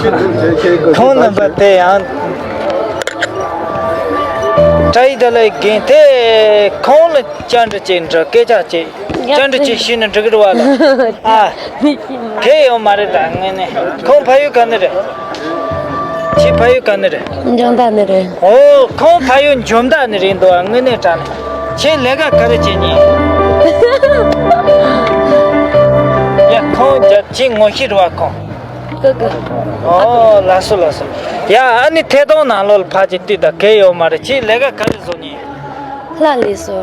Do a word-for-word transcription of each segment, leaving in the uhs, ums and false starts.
ཁོང་རྣམ་པ་དེ་ཡང་བཀྲ་ཡི་ད་ལ་རྒན་དེ་ཁོང་ལ་བཅར་འདྲི་ཅིག་འདྲི་སྐད་ཆ་ཅིག་བཅར་འདྲི་ཅིག་ཞུས་ན་འགྲིག་གི་རེད་བ་ལ། ཨ། གལ་ཡོད་མ་རེད་ད་ངས་ནས་ཁོང་ཕ་ཡུལ་ག་ནས་རེད། ཁྱེད་ཕ་ཡུལ་ག་ནས་རེད། འཇོ་མདའ་ནས་རེད། ཨོ་ཁོང་ཕ་ཡུལ་འཇོ་མདའ་ནས་རེད་འདུག་ངས་ནས་དྲན། ཁྱེད་ལས་ཀ་ག་རེ་བྱེད་ཉིན། ཡ་ཁོང་རྒྱ་ཁྱེད་ངོ་ཤེས་རེད་བ་ཁོང་། ཀི་ཀི། ཨོ་ལགས་སོ་ལགས་སོ། ཡ་ཨ་ནི་ཐད་གཏོང་ནང་ལོགས་ལ་ཕར་ཅིག་བལྟས་དང་གལ་ཡོད་མ་རེད། ཁྱེད་ལས་ཀ་ག་རེ་བཟོ་ཉིན། ལྷ་ལས་སོ།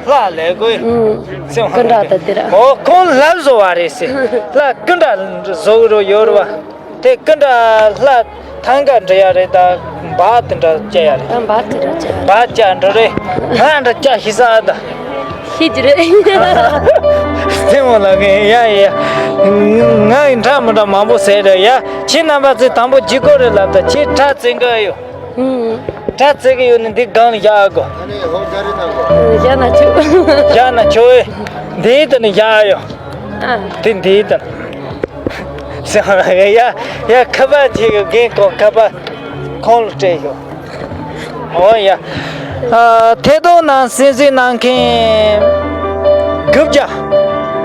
ལྷ་ལས་དགོས། ཨུམ། སེམས་ཀུན་དྲག་ད་དེ་ར། ཨོ་ཁོང་ལྷ་བཟོ་བ་རེད་ཟེར། ལྷ་ཀུན་དྲག་བཟོ་གི་རོ་ཡོད་རེད་བ། དེ་ཀུན་དྲག་ལྷ་ཐང་ག་འདྲ་ཡ་རེད་ད། འབག་དེ་འདྲ་བཅད་ཡ་རེད། ད་འབག་དེ་འདྲ་བཅད་ཡ་རེད། འབག་བཅད་འགྲོ་རེད། ང་འདྲ་བཅད་ཤི་ས་ཨ་ད། ཤི་རྒྱུ་རེད། སེམས་མོ་ལ་གི་ཡ་ཡ། ང་ཡི་འདྲ་མི་འདྲ་མང་པོ་ཟེར་རེད་ཡ། ཁྱེད་རྣམ་པ་ཚོས་དང་པོ་ལྗིད་ཁོག་རེད་ལབ་ད་ཁྱེད་ཁྲ་བཙན་གི་ཡོད། ཨུམ། ཁྲ་བཙན་གི་ཡོད་ནི་འདི་སྒང་ལ་བཞག་གོ། བཞག་ན་ཆོག་བཞག་ན་ཆོག་ཨེ། འདིའི་དེ་ནི་བཞག་ཡོད། ཨ། དེ་འདིའི་དེ་ནི། སེམས་ལ་གི་ཡ་ཡ་ཁ་པར་ཆེ་གི་རྒན་ཁོང་ཁ་པར་ཁོང་ལ་སྤྲད་ཡོད། ཨོ་ཡ། ཨ། ཐད་གཏོང་ནང་གསན་གཟིགས་གནང་མཁན་དགུ་བརྒྱ་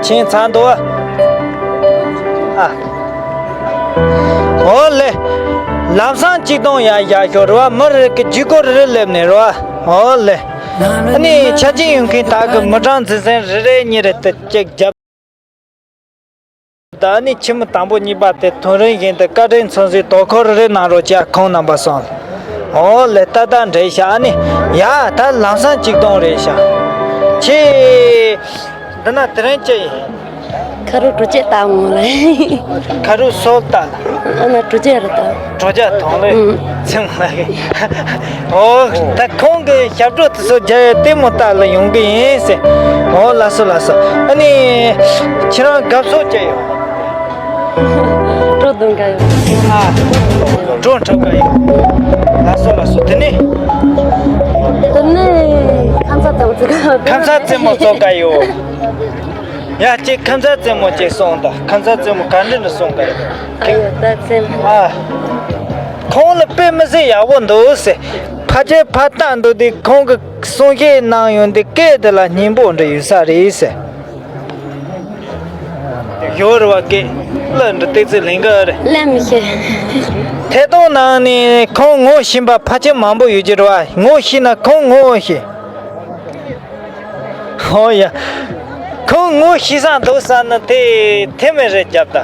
ཕྱིན་ཚར་འདུག་ཨ། ཨོ་ལེ། ལམ་སང་གཅིག་སྟོང་ཡར་བཞག་ཤོག་རེད་བ། མི་རེ་གི་ལྗིད་ཁོག་རེ་རེ་སླེབས་ནས་རེད་བ། ཨོ་ལེ། ཨ་ནི་ཆ་རྐྱེན་ཡོད་མཁན་དག་གི་མི་གྲངས་འཛིན་ཚན་རེ་རེ་གཉིས་རེ་དེ་གཅིག་བརྒྱབ། ད་ནི་ཁྱིམ་དང་པོ་གཉིས་པ་དེ་ཐོན་རིམ་བཞིན་དུ་བཀའ་དྲིན་མཚོན་སའི་དོ་ཁུར་རེ་གནང་རོགས་བྱ། ཁོང་རྣམ་པ་སོང་། ཨོ་ལེ་ཏག་ཏག་འདྲེས་ཤག་ཨ་ནི་ཡ་ད་ལམ་སང་གཅིག་སྟོང་རེད་ཤག་ཁྱེད་འདི་ན་དེ་རིང་ཅི་ཡིན། ཁ་རུ་གྲུ་ཆད་བཏང་ངོ་ལེ། ཁ་རུ་སོལ་བཏང་ལ། ཨ་ན་གྲུ་ཆད་རེད་ད། གྲུ་ཆད་ཐོང་ལེ། ཨུམ། ཚིམ་ལ་གི། ཨོ། ད་ཁོང་གི་ཞབས་བྲོ་དེ་ཚོ་རྒྱ་ཡི་ལྟད་མོ་ལྟ་ལ་ཡོང་གི་ཡིན་ཟེར། ཨོ་ལགས་སོ་ལགས་སོ། ཨ་ནི་ཁྱེད་རང་དགའ་ཕྱོགས་ཅི་ཡོད། སྤྲོ་འདོན་ག་ཡོད། ཨ། སྤྲོ་འཁྲབ་ག་ཡོད། ལགས་སོ་ལགས་སོ། དེ་ནི། དེ་ནི་ཁམས་ཚ་དང་ཚིག་ག་ཁམས་ཚ་རྩེད་མོ་རྩེ་ག་ཡོད། ཡ་ཅིག་ཁམས་ཚ་རྩེད་མོ་ཅིག་སོང་ད། ཁམས་ཚ་རྩེད་མོ་ག་འདྲ་འདྲ་སོང་ག་ཡོད། ཨ་ཡོད་ད་རྩེད་མོ། ཨ། ཁོང་ལ་དཔེ་མི་སྲིད་ཡག་པོ་འདུག་ཟེར། ཕལ་ཆེར་ཕ་རྟགས་འདུག་དེ་ཁོང་གི་གསུང་བཤད་གནང་ཡོང་དེ་སྐད་དེ་ལ་སྙན་པོ་འདྲ་ཡོད་ས་རེད་ཟེར། ཡོད་རེད་བ་སྐད། གླུ་འདྲ་ཏོག་ཙམ་ལེན་གི་རེད། ལེན་མི་ཤེས། ཐད་གཏོང་ནང་ནས་ཁོང་ངོ་ཤེས་པ་ཕལ་ཆེར་མང་པོ་ཡོད་ཀྱི་རེད་བ། ངོ་ཤེས་ན་ཁོང་ངོ་ཤེས། ཧོ་ཡ། ཁོང་ངོ་ཤེས་ས་འདུག་བསམ་ན་དེ་དེ་མི་རེད་རྒྱབ་ད།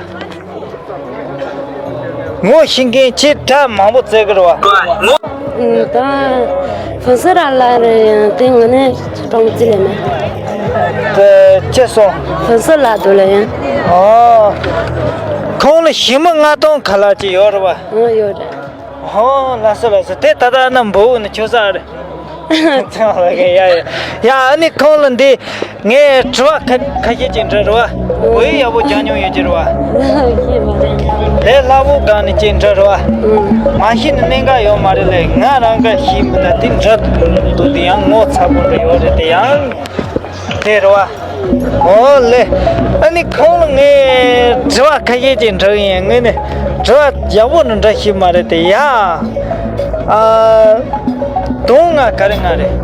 ངོ་ཤེས་མཁན་ཁྱེད་གྲྭ་མང་པོ་བཙལ་གི་རེད་བ། ད་ཕུན་ཚོགས་ལགས་ལ་རེད་ཡང་དེ་ངོ་ནས་གྲོང་ཚིག་ལས་མེད། དེ་ཅི་སོང་། ཕུན་ཚོགས་ལགས་འདུག་ལ་ཡང་། ཨོ། ཁོང་ལ་ཞི་མི་ལྔ་སྟོང་ཁ་ལག་ཅིག་ཡོད་རེད་བ། ཨོ་ཡོད་རེད། ཧོ་ལགས་སོ་ལགས་སོ། དེ་ད་ལྟ་ན་འབུལ་ནི་ཆོག་ས་རེད། ཚང་མ་ལ་ཡ་ཡ་ཡ། ཨ་ནི་ཁོང་ལ་འདི་ངས་དྲི་བ་ཁ་ཁ་ཤས་ཅིག་འདྲི་རེད་བ། བོད་ཡིག་ཡག་པོ་སྦྱང་མྱོང་ཡོད་ཀྱི་རེད་བ། ཤེས་མ་རེད། ལས་སླ་བོ་སྒང་ནས་ཅིག་འདྲི་རེད་བ། མ་ཤེས་ནི་གནད་འགག་ཡོད་མ་རེད་ལས། ང་རང་ག་ཤེས་མི་འདུག་དེ་འདྲི་འདུག་དེ་ཡང་ངོ་ཚ་པོ་འདྲ་ཡོད་རེད་དེ་ཡང་། དེ་རེད་བ། ཨོ་ལེ། ཨ་ནི་ཁོང་ལ་ངས་དྲི་བ་ཁ་ཤས་ཅིག་འདྲི་གི་ཡིན། ངས་ནི་དྲི་བ་ཡག་པོ་ནི་འདྲི་ཤེས་མ་རེད་དེ་ཡ། ཨ། དུང་ལྔ་ག་རེ་ལྔ་རེད།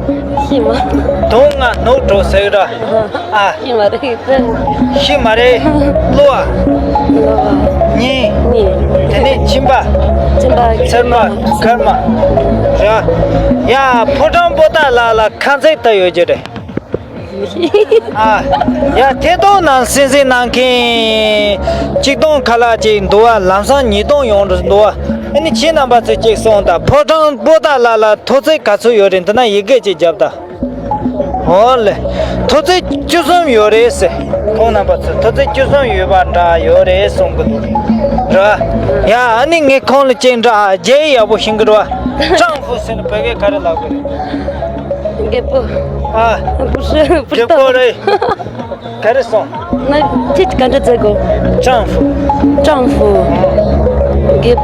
ཤེས་མ། དུང་ལྔ་ནུབ་འགྲོ་ཟེར་གི་ར། ཨ། ཤེས་མ་རེད། ཤེས་མ་རེད། གློ་བ། གློ་བ། གཉན། གཉན། དེ་ནས་གཅིན་པ། གཅིན་པ། ཚེར་མ། སྐར་མ། ར། ཡ་ཕོ་བྲང་པོ་ཏཱ་ལ་ལ་ཁ་ཚིག་ད་ཡོད་ཀྱི་རེད། ཨ། ཡ་ཐད་གཏོང་ནང་གསན་གཟིགས་གནང་མཁན་གཅིག་སྟོང་ཁ་ལག་ཅིག་འདུག་བ། ལམ་སང་ཉིས་སྟོང་ཡོང་འགྲོ་འདུག་བ། ཨ་ནི་ཁྱེད་རྣམ་པ་ཚོས་ཅིག་གསུངས་དང་། ཕོ་བྲང་པོ་ཏཱ་ལ་ལ་ཐོག་བརྩེགས་ག་ཚོད་ཡོད་རེད། འདི་ན་ཡི་གེ་ཅིག་བརྒྱབ་དང་། ཨོ་ལེ། ཐོག་བརྩེགས་བཅུ་གསུམ་ཡོད་རེད་ཟེར། ཁོང་རྣམ་པ་ཚོས་ཐོག་བརྩེགས་བཅུ་གསུམ་ཡོད་པ་འདྲ་ཡོད་རེད་གསུང་གི་འདུག་ར། ཡ་ཨ་ནི་ངས་ཁོང་ལ་ཅིག་འདྲ་རྒྱའི་ཡག་པོ་ཤེས་གི་རེད་བ། ཀྲང་ཧྥུ་ཟེར་ན་བོད་སྐད་ག་རེ་ལབ་དགོས་རེད། རྒད་པོ། ཨ། བུ་ཧྲི། བུ་རྒད་པོ་རེད། ག་རེ་སོང་། ན་ཁྱེད་ག་འདྲ་བྱེད་དགོས། ཀྲང་ཧྥུ། ཀྲང་ཧྥུ། རྒད།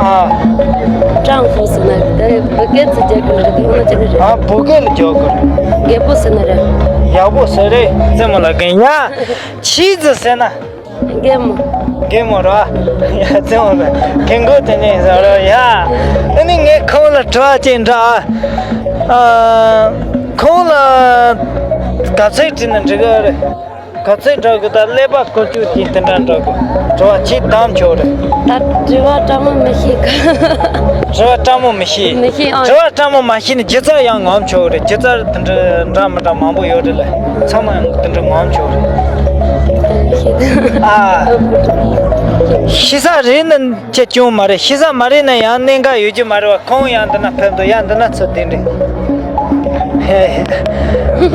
ཨ། ཀྲང་ཧྥུ་ཟེར་ན་དེ་བོད་སྐད་ཚུར་རྒྱག་དགོས་རེད། དེ་ངོ་ཅི་རེད། ཨ། བོད་སྐད་ལ་རྒྱག་དགོས་རེད། རྒད་པོ་ཟེར་ན་རེད། ཡག་པོ་ཟེར་རེད། རྩེད་མོ་ལ་རྒན་ཡ། ཆི་ཟིག་ཟེར་ན། རྒན་མོ། རྒན་མོ་ར། ཡ་ཙེ་མོ་ར། རྒན་གོ་དེ་ནས་ཟ་ར་ཡ། ཨ་ནི་ངས་ཁོང་ལ་དྲི་བ་ཅིག་འདྲི་ཨ། ཨ། ཁོང་ལ་ག་ཚོད་དྲིས་ན་འགྲིག་གི་རེད། ག་ཚོད་འདྲི་དགོས། ད་ཀླད་པ་བཀོལ་སྤྱོད་ཀྱི་དེ་འདྲ་འདྲི་དགོས། དྲི་བ་ཅིག་བདམས་ཆོག་རེད། ད་དྲི་བ་སྤྲང་མོ་མི་ཤེས་ག་དྲི་བ་སྤྲང་མོ་མི་ཤེས། མི་ཤེས་ཨང་། དྲི་བ་སྤྲང་མོ་མ་ཤེས་ན་སྒྱུ་རྩལ་ཡང་ངོམ་ཆོག་རེད། སྒྱུ་རྩལ་དེ་འདྲ་འདྲ་མི་འདྲ་མང་པོ་ཡོད་རེད་ལ། ཚང་མ་ཡང་དེ་འདྲ་ངོམ་ཆོག་རེད། ཨ། ཤེས་ས་རེད་ན་ཁྱད་ཅུང་མ་རེད། ཤེས་ས་མ་རེད་ན་ཡང་གནད་འགག་ཡོད་ཀྱི་མ་རེད་བ། ཁོང་ཡང་འདི་ན་ཕེབས་འདུག་ཡ་འདི་ན་ཚུར་དེ་འདྲ།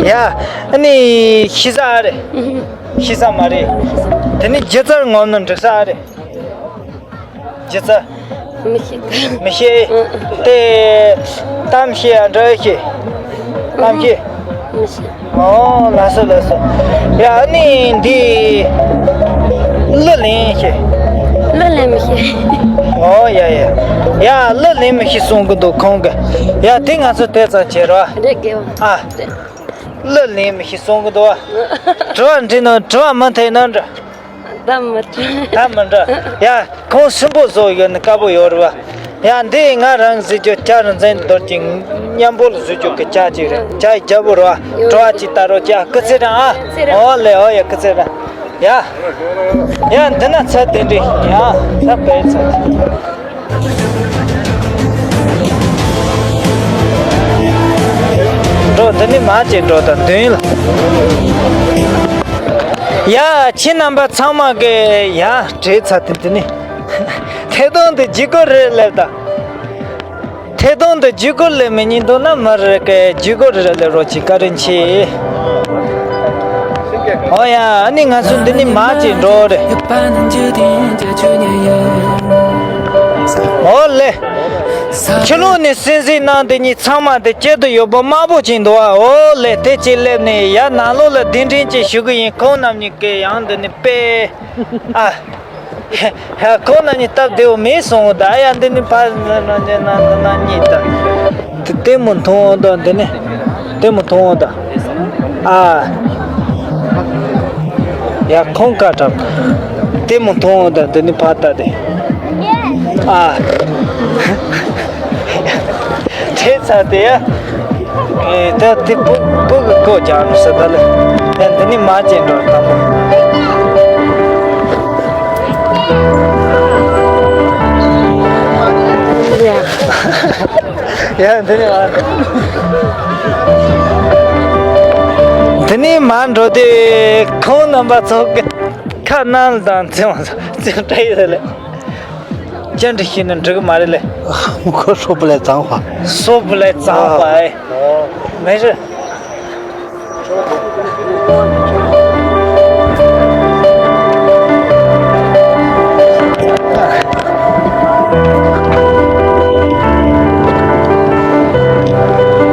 ཡ། ཨ་ནི་ཤེས་ས་རེད། ཤེས་ས་མ་རེད། དེ་ནི་སྒྱུ་རྩལ་ངོམ་ན་འགྲིག་ས་རེད། སྒྱུ་རྩལ། མི་ཤེས། མི་ཤེས། དེ་གཏམ་བཤད་ཡ་འདྲ་ཤེས། གཏམ་བཤད། མི་ཤེས། ཨོ་ལགས་སོ་ལགས་སོ། ཡ་ཨ་ནི་འདི་གླུ་ལེན་ཤེས། གླུ་ལེན་མི་ཤེས། ཨོ་ཡ་ཡ། ཡ་གླུ་ལེན་མི་ཤེས་གསུང་གི་འདུག་ཁོང་གི། ཡ་དེ་ང་ཚོ་དེ་ཙམ་བྱེད་རོགས། རེད་དགེ་བ། ཨ། རེད། གླུ་ལེན་མི་ཤེས་གསུང་གི་འདུག་བ། དྲི་བ་འདྲི་ན་དྲི་བ་མ་མཐུན་ན་འདྲ། ད་མི་འདྲ། ད་མི་འདྲ། ཡ། ཁོང་སུན་པོ་བཟོ་ཡོད་ན་དཀར་པོ་ཡོད་རེད་བ། ཡ་འདི་ང་རང་བཟོས་རྒྱུ་ཇ་རིན་ཆེན་རྡོ་རྗེ་མཉམ་པོ་ལ་བཟོས་རྒྱུ་གི་ཇ་ཅིག་རེད། ཇ་ཡི་རྒྱལ་པོ་རེད་བ། དྲི་བ་ཅིག་ལྟ་རོགས་ཅིག་ཨ། སྐུ་ཚེ་རིང་ཨ། ཨོ་ལེ་ཨོ་ཡ་སྐུ་ཚེ་རིང་། ཡ། ཡ་འདི་ན་ཚད་དེ་འདྲི་ཡ། ད་བས་ཚད། འགྲོ་འདི་ནི་མ་ཅིག་འགྲོ་དང་མདུན་ལ། ཡ་ཁྱེད་རྣམ་པ་ཚང་མ་གི་ཡ་བྲེལ་ཚ་དེ་འདི་ནི། ཐད་གཏོང་དུ་ཇི་གོ་རེ་སླེབས་དང་། ཐད་གཏོང་དུ་ཇི་གོ་སླེབས་མི་ཉན་འདུག་ན་མ་རེད་གི་ཇི་གོ་རེ་སླེབས་རོགས་ཅིག་བཀའ་དྲིན་ཆེ། ཨོ་ཡ་ཨ་ནི་ང་ཚོ་འདི་ནི་མ་ཅིག་འགྲོ་རེད། ཨོ་ལེ། ཕྱི་ལོགས་ནས་གསན་གཟིགས་གནང་འདི་གཉིས་ཚང་མ་དེ་སྐྱིད་དུ་ཡོད་པ་དམར་པོ་ཅིག་འདུག་ཨ། ཨོ་ལེ་དེ་གཅིག་སླེབས་ནས་ཡ་ནང་ལོགས་ལ་གདན་འདྲེན་ཅིག་ཞུ་གི་ཡིན། ཁོང་རྣམ་གཉིས་ཀྱི་ཡང་འདི་ནི་དཔེ་ཨ། ཁོང་རྣམ་གཉིས་སྟབས་བདེ་བོ་མེད་སོང་ད་ཡ། འདི་ནི་ཕ་ན་ན་ན་ན་ན་གཉིས་ད། ལྟད་མོ་མཐོང་འོང་དང་འདི་ནི་ལྟད་མོ་མཐོང་འོང་དང་། ཨ། ཡ་ཁོང་ཀ་དྲག་ལྟད་མོ་མཐོང་འོང་དང་འདི་ནི་ཕ་ལྟ་སྟེ། ཨ། དེ་ཚ་དེ་ཡ། ཨེ་ད་དེ་སྤུ་སྤུ་གི་སྒོ་རྒྱག་ནི་ས་ད་ལེ། ཡ་འདི་ནི་མ་བྱེད་འགྲོ་དང་པོ། ཡ། ཡ་འདི་ནི་མ་འགྲོ། འདི་ནི་མ་འགྲོ་དེ་ཁོང་རྣམ་པ་ཚོ་གི་ཁ་ནང་དང་བཙན་བཙན་བྲལ་ཡོད་ལེ། ཅན་དྲི་ཤེས་ན་འགྲིག་གི་མ་རེད་ལེ། ཁོ་སོ་པུ་ལས་གཙང་བ། སོ་པུ་ལས་གཙང་བ་ཨེ། མེ་རི།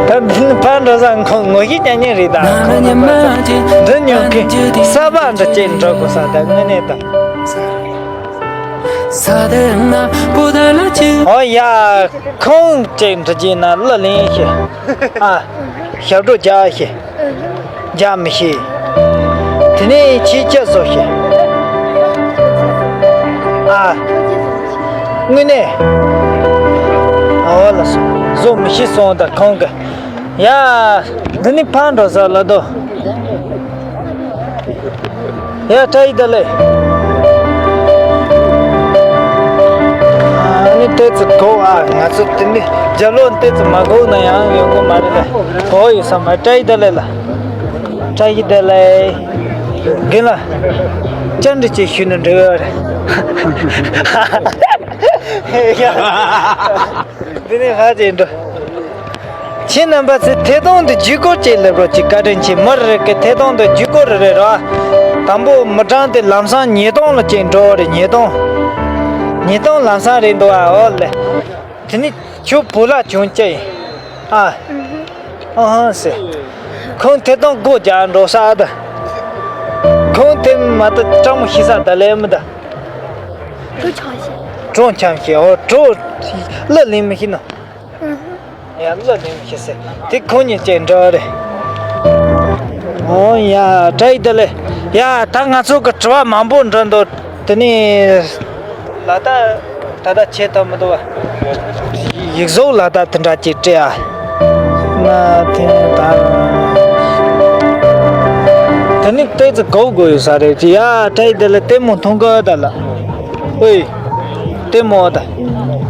ད་འདི་ནི་ཕར་འགྲོ་ས་ཁོང་ངོ་ཤེས་ཀྱང་ཉན་རེད་ད། ཁོང་ནི་ཕར་ཚ་འདི་ཉོ་མཁན་ས་པ་འདྲ་ཅན་འགྲོ་དགོས་ས་ད་དངོས་གནས་ད། ཨོ་ཡ། ཁོང་ཅིག་འདྲི་རྒྱུ་ན་གླུ་ལེན་ཤེས། ཨ། ཞབས་བྲོ་རྒྱག་ཤེས། རྒྱག་མི་ཤེས། དེ་ནས་ཁྱི་སྐྱ་བཟོ་ཤེས། ཨ། དངོས་གནས། ཨོ་ལགས་སོ། བཟོ་མི་ཤེས་སོང་ད་ཁོང་གི། ཡ། འདི་ནི་ཕར་འགྲོ་ས་ལ་དོ། ཡ་བཀྲ་ཤིས་བདེ་ལེགས། ཨ་ནི་ཏོག་ཙམ་གོ་ཨ། ང་ཚོ་དེ་ནི་རྒྱབ་ལོགས་ཏོག་ཙམ་མ་གོ་ན་ཡང་ཡོང་གི་མ་རེད་ལ། གོ་ཡོད་ས་མ་རེད། བཀྲ་ཤིས་བདེ་ལེགས་ལ། བཀྲ་ཤིས་བདེ་ལེགས། རྒན་ལགས། བཅར་འདྲི་ཅིག་ཞུས་ན་འགྲིག་ཡོད་རེད། ཡ། འདི་ནི་ཧ་ཅང་འགྲོ། ཁྱེད་རྣམ་པ་ཚོས་ཐད་གཏོང་དུ་བརྒྱུད་སྐུར་ཅིག་སླེབས་རོགས་ཅིག་བཀའ་དྲིན་ཆེ། མི་རེ་རེ་གི་ཐད་གཏོང་དུ་བརྒྱུད་སྐུར་རེ་རེ་རོགས། དང་པོ་མི་གྲངས་དེ་ལམ་སང་ཉིས་སྟོང་ལ་ཅིག་འགྲོ་རེ་ཉིས་སྟོང་། ཉིས་སྟོང་ལམ་སང་རེད་འདུག་ཨ། འོ་ལེ། དེ་ནི་ཁྱོད་བུ་ལ་བྱུང་ཅི་ཡིན། ཨ། ཨ་ཧང་ཟེར། ཁོང་ཐད་གཏོང་སྒོ་རྒྱག་འགྲོ་ས་ཨ་ད། ཁོང་དེ་མ་ད་སྤྲང་མོ་ཤི་ས་ད་ལེ་མི་ད། གྲོ་འཆམ་ཤེས། གྲོ་འཆམ་ཤེས། ཨོ་གྲོ། གླུ་ལེན་མི་ཤེས་ནོ། ཡ་གླུ་ལེན་མི་ཤེས་ཟེར། དེ་ཁོང་གཉིས་ཅིག་འདྲ་རེད། ཨོ་ཡ་བཀྲ་ཤིས་བདེ་ལེགས། ཡ་ད་ང་ཚོ་གི་དྲི་བ་མང་པོ་འདྲི་འདུག་དེ་ནས་ལ་དྭགས་ད་ལྟ་ཆེ་ཐབས་མི་འདུག་བ། ཡིག་གཟུགས་ལ་དྭགས་དེ་འདྲ་ཅིག་སྤྲད་ཨ། ང་དེ་ད་དེ་ནི་ཏོག་ཙམ་གོ་དགོས་ཡོད་ས་རེད་ཅི་ཡ། བཀྲ་ཤིས་བདེ་ལེགས། ལྟད་མོ་མཐོང་གི་ད་ལ། ཨོའི། ལྟད་མོ་ད།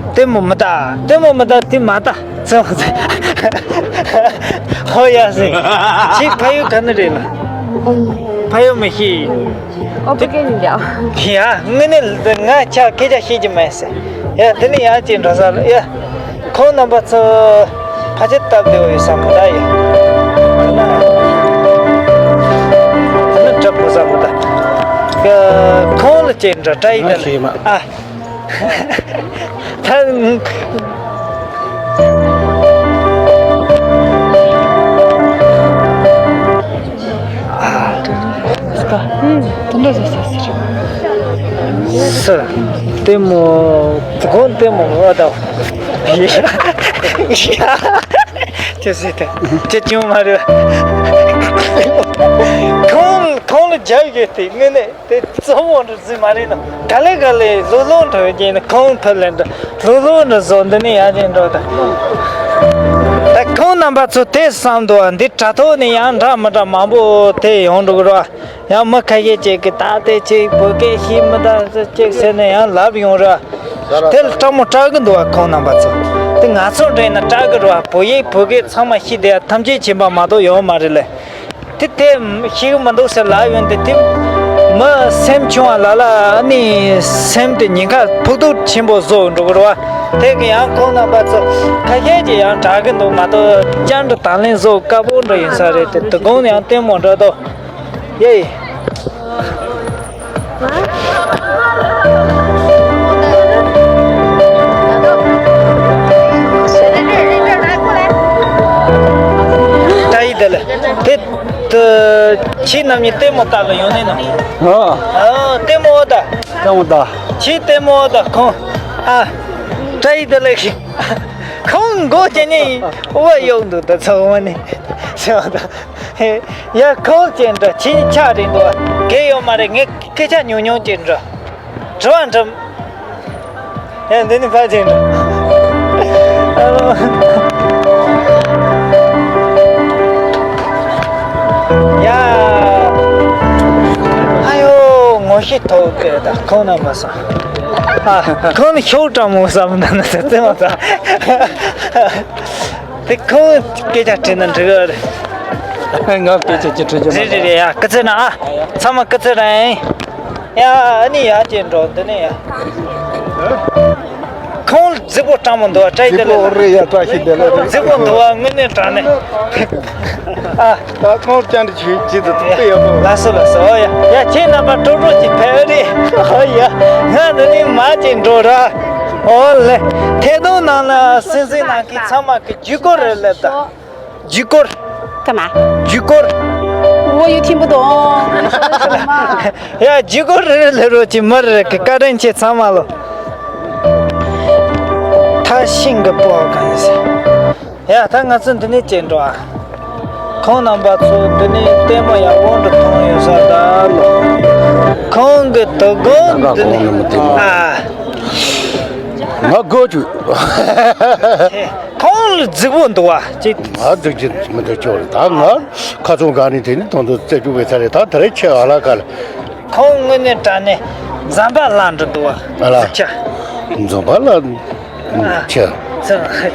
ལྟད་མོ་མི་ལྟ། ལྟད་མོ་མི་ལྟ་དེ་མ་ལྟ། ཙམ་ཧོ་ཡ་སེ། ཁྱེད་ཕ་ཡུལ་ག་ནས་རེད་ལ། ཕ་ཡུལ་མི་ཤེས། ཨོ་ཕ་གི་ཡིན་ཀྱང་། ཡ་དངོས་གནས་ང་ཆ་སྐད་ཆ་ཤེས་ཀྱི་མེད་ཟེར། ཡ་དེ་ནས་ཡང་ཅིག་འགྲོ་ས་ལ་ཡ། ཁོང་རྣམ་པ་ཚོ་ཕལ་ཆེར་སྟབས་བདེ་བོ་ཡོད་ས་མི་འདྲ་ཡ། དེ་ནི་གྲབས་དགོས་ས་མི་འདྲ། ཁོང་ལ་ཅིག་འགྲོ་བཀྲ་ཤིས་བདེ་ལེགས་ཨ། ད། ལྟད་མོ། ཁོང་ལྟད་མོ་ཨ་ད། ཅི་ཟེར་ད། ཅི་ཅུང་མ་རེད། ཁོང་ཁོང་ལ་རྒྱབ་ཡོད་དེ་དངོས་གནས། དེ་གཙོ་བོ་འདྲ་ཟིན་མ་རེད་ན། ག་ལེ་ག་ལེ་ལོ་ལོ་འགྲོ་རྒྱུ་ན་ཁོང་ཐུག་ལེ་འདྲ་ལོ་ལོ་འདྲ་བཟོ་འདི་ནས་ཡར་ཅིག་འགྲོ་ད། ད་ཁོང་རྣམ་པ་ཚོ་དེ་བསམ་འདུག་བ། འདི་དྲ་ཐོག་ནས་ཡང་འདྲ་མི་འདྲ་མང་པོ་དེ་ཡོང་འགྲོ་གི་རེད་བ། ཡང་མི་ཁ་ཤས་ཅིག་གིས་ད་དེ་ཅིག་བོད་སྐད་ཤེས་མི་འདུག་ཅིག་ཟེར་ནས་ཡང་ལབ་ཡོང་རེད་བ། དེ་ལ་སྐྲག་མོ་སྐྲག་གི་འདུག་བ། ཁོང་རྣམ་པ་ཚོ་དེ་ང་ཚོ་འདྲ་ཡིན་ན་སྐྲག་གི་རེད་བ། བོད་ཡིག་བོད་སྐད་ཚང་མ་ཤེས་བསྡད་ཡ་ཐམས་ཅད་མཁྱེན་པ་མ་གཏོགས་ཡོད་མ་རེད་ལེ། དེ་དེ་ཤེས་ཀྱི་མི་འདུག་ཟེར་ལབ་ཡོང་དུས་དེ་མི་སེམས་ཆུང་བ་ལ་ལ་ཨ་ནི་སེམས་དེ་ཉེན་ཁ་ཕོག་ཐུག་ཆེན་པོ་བཟོ་འགྲོ་གི་རེད་བ། དེ་གི་ཡང་ཁོང་རྣམ་པ་ཚོ་ཁ་ཤས་ཀྱིས་ཡང་དྲག་གི་འདུག་མ་གཏོགས་བཅར་འདྲི་དང་ལེན་བཟོ་དཀའ་པོ་འདྲ་ཡིན་ས་རེད་དེ། དེ་དགོང་ནས་ཡང་ལྟད་མོ་འདྲ་འདུག་ཡེ། བཀྲ་ཤིས་བདེ་ལེགས། དེ་དེ་ཁྱེད་རྣམ་གཉིས་ལྟད་མོ་ལྟ་ལ་ཡོང་ནས་ན། ཨ། ཨ་ལྟད་མོ་ཨོ་ད། ལྟད་མོ་ལྟ། ཁྱེད་ལྟད་མོ་ཨོ་ད་ཁོང་། ཨ། བཀྲ་ཤིས་བདེ་ལེགས། ཁོང་མགོ་ཅན་ནི་ཨོ་ཡོང་འདུག་ད་ཚང་མ་ནི། ཡ་ཁོང་ཅན་འདྲ་ཁྱེད་ཆ་རེད་འདུག་གེ་ཡོད་མ་རེད། ངས་སྐད་ཆ་ཉུང་ཉུང་ཅན་འདྲ། དྲི་བ་འདྲི། ཡ་འདི་ནི་ཕལ་ཆེར་འདྲ། ཡ། ཨ་ཡོ་ངོ་ཤེས་ཐོག་གི་ད་ཁོང་ན་མ་སོང་། ཨ་ཁོང་ནི་ཤོག་གྲང་མོ་བསམ་ན་ན་ཟེར་ཙེ་མ་ཟ། དེ་ཁོང་སྐད་ཆ་དྲིས་ན་འགྲིག་གི་རེད། ང་སྐད་ཆ་ཅི་དྲི་རྒྱུ་རེད་རེད་རེད། ཡ་སྐུ་ཚེ་ན་ཨ། ཚང་མ་སྐུ་ཚེ་རིང་། ཡ་ཨ་ནི་ཡ་ཅེ་འགྲོ་འདི་ནས་ཡ། ཁོང་རྫིག་པོ་སྤྲང་མོ་འདུག་བ། བཀྲ་ཤིས་བདེ་ལེགས་རེད། ཡ་བཀྲ་ཤིས་བདེ་ལེགས་རེད། རྫིག་པོ་འདུག་བ། དངོས་གནས་དྲང་གནས། ཨ། ད་ཁོང་བཅར་འདྲི་བྱེད་ཀྱི་འདུག་དཔེ་ཡག་པོ། ལགས་སོ་ལགས་སོ། ཨོ་ཡ་ཡ་ཁྱེད་རྣམ་པ་སྤྲོ་སྤྲོ་ཅིག་ཕེབས་རེད། ཨོ་ཡ་ང་འདི་ནས་མ་ཅིག་འགྲོ་ར། ཨོ་ལེ། ཐད་གཏོང་ནང་ལ་སེམས་སེམས་ནང་གི་ཚང་མ་གི་བརྒྱུད་སྐོར་རེད་ལབ་ད། བརྒྱུད་སྐོར། 干嘛？ བརྒྱུད་སྐོར། 我又听不懂。 ཡ་བརྒྱུད་སྐོར་རེ་རེ་ལེ་རོ་ཅིག་མི་རེ་གི་བཀའ་དྲིན་ཆེ་ཚང་མ་ལོ། ཐ་ཤིང་གི་པོ་གང་ཡིན་ཟེར། ཡ་ད་ང་ཚོ་འདི་ནས་བྱེད་འགྲོ་ཨ། ཁོང་རྣམ་པ་ཚོ་འདི་ནས་ལྟད་མོ་ཡག་པོ་འདྲ་མཐོང་ཡོད་ས་ད་ལོ། ཁོང་གི་དོ་དགོང་འདི་ནས་ཨ། ང་དགོད་བཅུག་ཁོང་ལ་རྫིག་པོ་འདུག་བ་ཅིག་ང་རྫིག་ཅིག་མི་འདུག་ཅོག་རེད། ད་ང་ཁ་ཚོང་ག་ནས་དེ་ནི་དོན་དུ་རྩད་བཅུག་པའི་ཚ་རེད། ད་དེ་རིང་ཁྱེད་ཨ་ལ་ཀ་ལ། ཁོང་དངོས་གནས་དྲང་གནས་འཛམ་བུ་གླིང་འདྲ་འདུག་བ། ཨ་ལ། རྫིག་ཆ། འཛམ་བུ་གླིང་ཆ།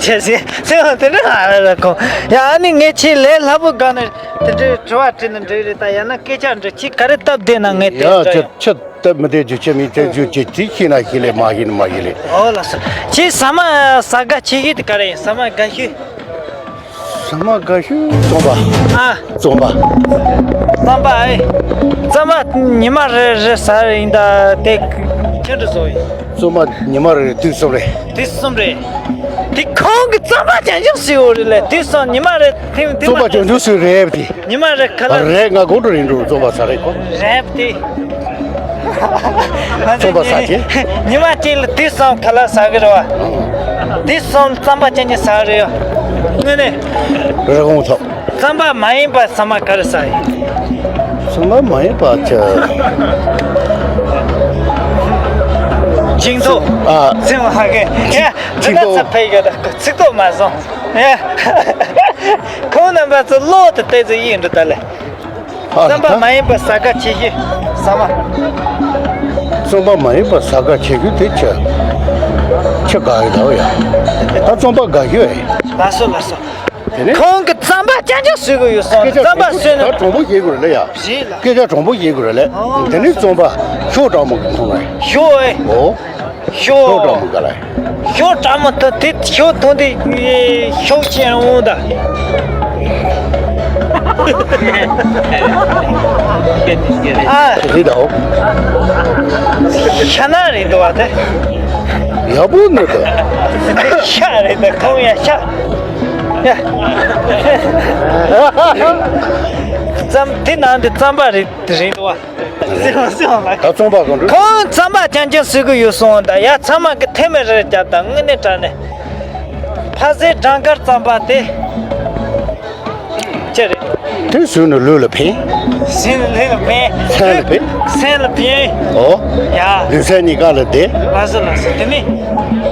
ཆ་ཟེར་ཟེར་དེ་འདྲ་ཨ་ལ་ཁོང་། ཡ་ཨ་ནི་ངས་ཁྱེད་ལས་སླ་པོ་ག་ནས་དེ་འདྲའི་དྲི་བ་དྲིས་ན་འགྲིག་རེད། ད་ཡང་ན་སྐད་ཆ་འདྲི་ཁྱེད་ག་རེ་སྟབས་བདེ་ན་ངས་དེ་འདྲ་ཡང་། ད་མི་དེ་རྒྱུ་ཆ་མི་དེ་རྒྱུ་ཅི་ཅི་ཤེས་ན་ཤེས་ལེ། མ་ཤེས་ན་མ་ཤེས་ལེ། ཨོ་ལགས་སོ། ཁྱེད་ཟ་མ་ཟ་དགའ་ཆེ་ཤོས་དེ་ག་རེ་ཡིན། ཟ་མ་དགའ་ཤོས། ཟ་མ་དགའ་ཤོས་རྩམ་པ། ཨ། རྩམ་པ། རྩམ་པ་ཨེ། རྩམ་པ་ཉི་མ་རེ་རེ་ཟ་རེ་ཡིན་ད་དེ་ཁྱེད་འདྲ་བཟོ་ཡིན། རྩམ་པ་ཉི་མ་རེ་རེ་དུས་གསུམ་རེད། དུས་གསུམ་རེད། དེ་ཁོང་གི་རྩམ་པ་ཅང་ཅང་ཟེར་འོ་རེད་ལེ། དུས་གསུམ་ཉི་མ་རེ་ཐེངས་ཐེངས་རྩམ་པ་ཅང་ཅང་ཟེར་རེད་དེ། ཉི་མ་རེ་ཁ་ལག་རེད། ང་དགོང་དྲོ་རིང་དུ་རྩམ་པ་ཟ་རེད་ཁོ། རེད་དེ། རྩམ་པ་ཟ་ཆེ། ཉི་མ་གཅིག་ལ་དུས་གསུམ་ཁ་ལག་ཟ་གི་རེད་བ། དུས་གསུམ་རྩམ་པ་ཅན་གྱི་ཟ་གི་རེད་བ། དངོས་གནས། རི་བོང་ཐོག་རྩམ་པ་མ་ཡིན་པ་ཟ་མ་ག་རེ་ཟ་ཡིན། རྩམ་པ་མ་ཡིན་པ་ཆ། ཅིང་ཐོ། ཨ། ཚེ་མ་ཧ་གེ། ཡ། འདི་ན་ཚ་ཕེ་ག་ད་ཚིག་ཐོ་མ་སོང་། ཡ། ཁོང་རྣམ་པ་ཚོ་བློ་དེ་ཏོག་ཙམ་ཡིན་འགྲོ་ད་ལེ། རྩམ་པ་མ་ཡིན་པ་ཟ་དགའ་བྱེད་ཤེས་ཟ་མ། རྩམ་པ་མ་ཡིན་པ་ཟ་དགའ་བྱེད་རྒྱུ་དེ་ཆེ། ཆེ་དགའ་ཡོད་ད་ཡ། ད་རྩམ་པ་དགའ་ཤོས་ཡིན། ལགས་སོ་ལགས་སོ། དེ་ནས་ཁོང་གི་རྩམ་པ་རྐྱང་རྐྱང་བཟོས་གི་ཡོད་སོང་། སྐད་ཆ་རྩམ་པ་བཟོས་ན། ད་གྲོང་པོ་ཡིན་དགོས་རེད་ལ་ཡ། རེད་ལ། སྐད་ཆ་གྲོང་པོ་ཡིན་དགོས་རེད་ལ། ཨོ། དེ་ནས་རྩམ་པ་ཤོག་གྲང་མོ་གི་མཐོང་བ་ཡིན། ཤོག་ཨེ། ཨོ། ཤོག་ཤོག་གྲང་མོ་ག་ལ་ཡིན། ཤོག་གྲང་མོ་ཐོན་དེ་ཤོག་ཐོན་དེ་ཤོག་ཅན་འོང་ད། ཨ། དེ་རེད་ད། ཤ་ན་རེད་འདུག་བ་དེ། ཡག་པོ་ནི་ད། ཤ་རེད་ད་ཁོང་ཡ་ཤ། ཡ། རྩམ་དེ་ནང་དེ་རྩམ་པ་རེད་རེད་འདུག་བ། ད་རྩམ་པ་གང་འགྲོ། ཁོང་རྩམ་པ་རྐྱང་རྐྱང་བཟོས་གི་ཡོད་སོང་ད། ཡ་ཚང་མ་གི་ཐེ་མེ་རེ་རྒྱབ་དང་དངོས་གནས་དྲང་གནས། ཕ་ཟེ་སྦྲང་དཀར་རྩམ་པ་དེ། ཅི་རེད། དེ་བཟོས་ནས་ལུས་ལ་ཕན། ཟིན་ལུས་ལ་ཕན། སེམས་ལ་ཕན། སེམས་ལ་ཕན། ཨོ། ཡ། ལུས་སེམས་གཉིས་ཀ་ལ་བདེ། ལགས་སོ་ལགས་སོ། དེ་ནི།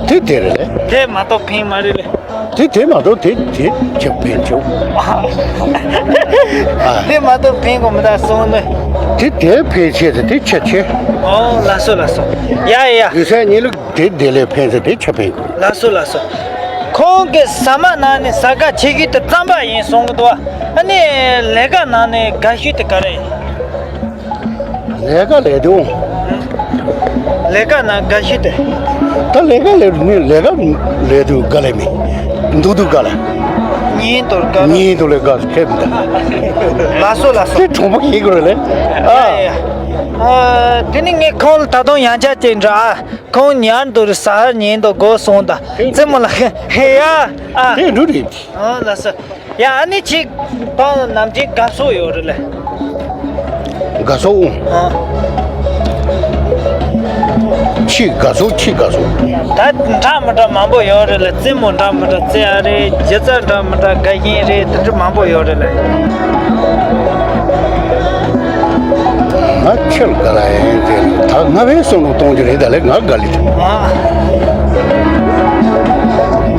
དེ་དེ་རེད་ལེ། དེ་མ་གཏོགས་ཕན་མ་རེད་ལེ། དེ་དེ་མ་གཏོགས་དེ་དེ་ཆེ་ཕན་ཆེ། ཨ། དེ་མ་གཏོགས་ཕན་གོ་མི་ད་སོང་ནས། དེ་དེ་ཕན་ཆེ་དེ་དེ་ཆེ་ཆེ། ཨོ་ལགས་སོ་ལགས་སོ། ཡ་ཡ་ཡ། ལུས་སེམས་གཉིས་ལ་དེ་དེ་ལས་ཕན་ཆེ་དེ་ཆེ་ཕན་གོ། ལགས་སོ་ལགས་སོ། ཁོང་གི་ཟ་མ་ནང་ནས་ཟ་དགའ་བྱེད་ཤེས་དེ་རྩམ་པ་ཡིན་གསུང་གི་འདུག་ཨ་ནི་ལས་ཀ་ནང་ནས་དགའ་ཤོས་དེ་ག་རེ་ཡིན། ལས་ཀ་ལས་དུས། ལས་ཀ་ནང་དགའ་ཤོས་དེ། ད་ལས་ཀ་ལས་ནི་ལས་ཀ་ལས་དུས་དགའ་ལས་མེད། འདུག་འདུག་དགའ་ལས། ཉིན་དུ་དགའ་ལས། ཉིན་དུ་ལས་དགའ་ལས་ཕེབས་འདུག་ལགས་སོ་ལགས་སོ། དེ་གྲོང་པོ་ཡིན་དགོས་རེད་ལེ། ཨ། ཡ་ཡ། ཨ། དེ་ནི་ངས་ཁོང་ལ་ད་དུང་ཡང་བསྐྱར་ཅིག་འདྲི་ཨ། ཁོང་ཉལ་འདུག་རེད། ཟ་ཧར་ཉལ་འདུག་དགོས་སོང་ད། རྩེད་མོ་ལ་ཧེ་ཡ། ཨ། དེ་འགྲོ་རེད། ཨ་ལགས་སོ། ཡ་ཨ་ནི་ཅིག་ད་ནམ་རྒྱུན་དགའ་ཕྱོགས་ཡོད་རེད་ལེ། དགའ་ཕྱོགས། ཨ། ཆེས་དགའ་ཕྱོགས་ཆེས་དགའ་ཕྱོགས། ད་འདྲ་མི་འདྲ་མང་པོ་ཡོད་རེད་ལེ། རྩེད་མོ་འདྲ་མི་འདྲ་རྩེ་ཡ་རེད། སྒྱུ་རྩལ་འདྲ་མི་འདྲ་དགའ་ཞེན་རེད། དེ་འདྲ་མང་པོ་ཡོད་རེད་ལེ། ང་ཁྱེད་དགའ་ལ་ཡིན་དེ་ད་ང་བས་བསམ་བློ་གཏོང་རྒྱུ་རེད། ད་ལེ་ང་དགའ་ལེ། ཨ།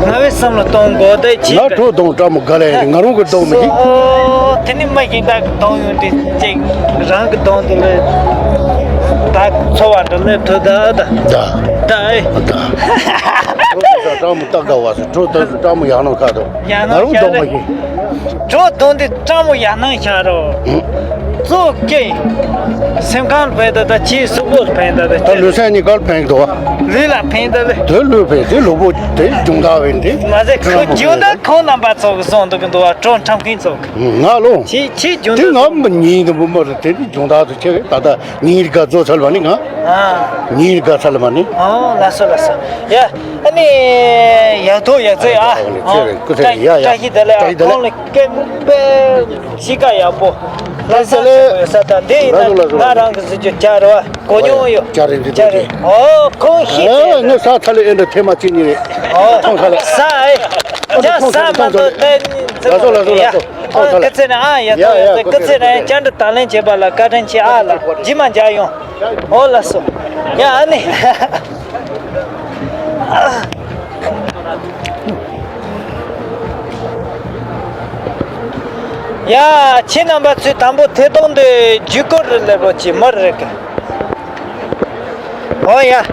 ང་བས་བསམ་བློ་གཏོང་དགོས་དེ་ཅི། ང་གྲོ་གདོང་འདྲ་མོ་དགའ་ལེ་ཡིན། ང་རང་གི་གདོང་མི་ཤེས། ཨོ། དེ་ནི་མ་ཤེས་ད་གདོང་ཡོད་དེ་ཅིག་རང་གི་གདོང་དེ་ལས་ད་འཚོ་བ་འདྲ་ལས་ཐུ་ད་ད། ད། ད་ཨེ། ད། གྲོ་དེ་ས་འདྲ་མོ་ལྟ་དགའ་བ་སོ། གྲོ་དེ་ས་འདྲ་མོ་ཡག་ནོ་ཁ་དོ། ཡག་ནོ་ང་རང་ཁ་གདོང་དོ། མ་ཤེས། གྲོ་གདོང་དེ་སྤྲང་མོ་ཡག་ནང་ཤར་རོ། གཙོ་སྐྱེ། སེམས་ཁམས་ལ་ཕན་ད་ད་ཅིའི་གཟུགས་པོ་ལ་ཕན་ད་ད་ད་ཅི། ལུས་སེམས་གཉིས་ཀར་ཕན་འདུག་ལུས་ལ་ཕན་ད་ལེ། དེ་ལུས་ཕན་དེ་ལུས་པོ་དེ་སྦྱོང་བརྡར་བས་དེ། མ་ཟད་ཁོ་སྦྱོང་བརྡར་ཁོང་རྣམ་པ་ཚོ་གི་སོང་འདུག་གི་འདུག་བ། གྲོ་འཁྲབ་མཁན་ཚོ་གི། ང་ལོ། ཅི་ཅི་སྦྱོང་དེ་བརྡར་ང་མི་ཉིན་དུ་མི་མོ་རེ་དེ་ནི་སྦྱོང་བརྡར་དུ་ཆེ་གི་ད་ལྟ་ཉིན་རེ་ག་ཚོ་ཚར་བ་ནི་ང་། ཨ། ཉིན་རེ་ག་ཚར་བ་ནི། ཨོ་ལགས་སོ་ལགས་སོ། ཡ། ཨ་ནི་ཡག་ཐོག་ཡག་བརྩེགས་ཨ། ཨོ་ཁྱེད་རེ་སྐུ་ཚེ་ཡ་ཡ། བཀྲ་ཤིས་བདེ་ལེགས་ཨ། བཀྲ་ཤིས་བདེ་ལེགས། ཁོང་ལ་སྐད་དཔེ་གཤིས་ཀ་ཡག་པོ། ལྷག་བསམ་ཆེན་པོ་ཡོད་ས་ད་དེ་ཡིན་ན་ང་རང་གི་གཟི་བརྗིད་བྱ་རེད་བ། གོ་མྱོང་ཡོད། བྱ་རེད་འདི་བྱ་རེད། ཨོ་ཁོང་ཤེས་ཨེ་ངས་ས་ཐ་ལེ་ཨེ་འདྲ་ཐེ་མ་ཅི་ཉི་རེད། ཨོ་ཐོང་ས་ལེ། ས་ཨེ། ཅ་ས་མ་གཏོགས་ལྟ་ནི་ཚེ་ལ་སོ་ལ་སོ་ལ་ཡ། སོ་ཨོ་ཐོང་ས་ལེ། སྐུ་ཚེ་ན་ཨ་ཡ་ཐོང་ཡ་ཡ་ཡ་སྐུ་ཚེ་ན་ཡ་བཅར་འདྲི་དང་ལེན་བྱེད་པ་ལ་བཀའ་དྲིན་ཆེ་ཨ་ལ་ཇི་མ་འཇའ་ཡོང་། ཨོ་ལ་སོ། ཡ་ཨ་ནི། ཡ། ཁྱེད་རྣམ་པ་ཚོས་དང་པོ་ཐད་གཏོང་དེ་བརྒྱུད་སྐུར་རེ་ལེབ་རོགས་གྱིས་མར་རེ་གི། ཨོ་ཡ། ཨ།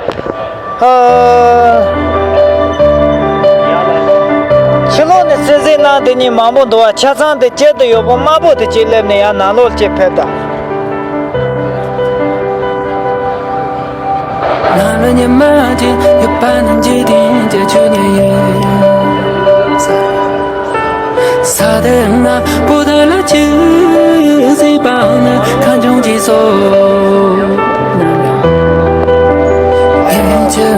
ཕྱི་ལོགས་ནས་གསན་གཟིགས་གནང་དེ་ཉིད་མང་པོ་འདུག་བ། ཆ་ཚང་དེ་དཀྱིལ་དུ་ཡོད་པོ་དམར་པོ་དེ་གཅིག་སླེབས་ནས་ཡང་ནང་ལོགས་གཅིག་ཕེབས་དང་། ང་ལ་ཉི་མ་གཅིག་ཡོད་པ་ནི་འཇིག་རྟེན་གྱི་ཆོས་ཉིད་ཡིན། ས་དེ་ན་བུ་དར་ལ་ཆུ་སྲིད་པ་ནི་ཁ་འབྱུང་གྱིས་སོ། ཡིན་གྱི་